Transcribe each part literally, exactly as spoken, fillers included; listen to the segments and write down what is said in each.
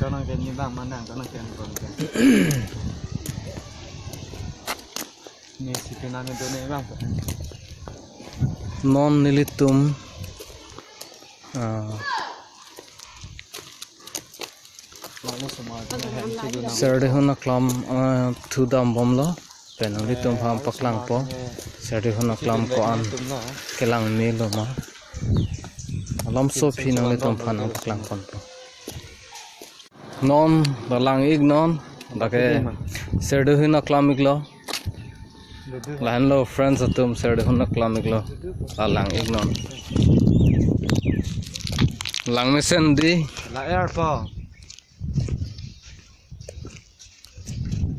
Kono ke ni bang mana, kono ke ni bang ke. Ni si pina ni do ni bang. Non nelitum, ah, Serdihun aklam, ah, thu dambomlo. Pen nanglitum aphan paklangpo. Serdihun aklam ko-an kelang melo ma. Alam so aphi nanglitum aphan nangpaklangponpo. Non, la lang-ik non, lake Serdihun aklam-iklo. Lahenlo friends atum, Serdihun aklam-iklo. La lang-ik non. Lang mesen dei. La er po.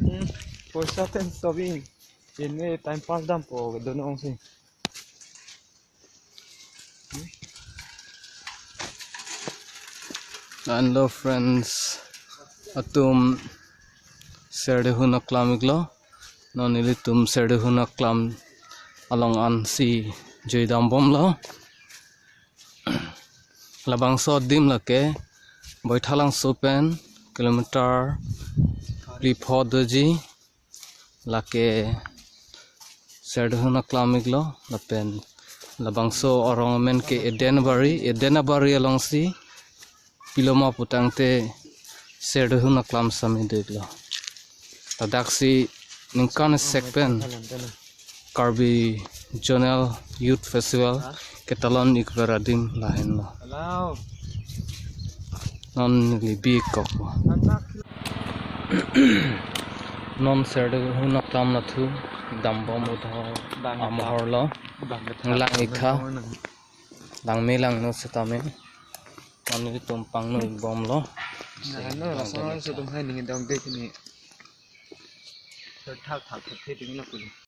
Hmm, poisa ten sobi. Ini time pass dampo, dono ongsi. Lahenlo friends atum, Serdihun aklam-iklo. Non nelitum Serdihun aklam along ansi jui dambomlo. Labangso adim lake Baithalangso pen kilometer phli pho doji. Lake Serdihun aklam-iklo, lapen labangso arong amen ke Edenbari, Edenbari alongsi piloma putangte Serdihun aklam sami do-iklo. Ladaksi ningkan isi pen Karbi Zonal Youth Festival ketalon-ik ver adim lahenlo. Hello. Non neli bi-ikkokpo. Non Serdihun aklam nathu dambom uthor Bang amohorlo. Bang Lang-iktha. Bang Lang me lang no setame. Non nelitum pangno-ikbomlo. Na, no, lason so tum hai ning dong de kini. Thak thak thak thak ning na kuli.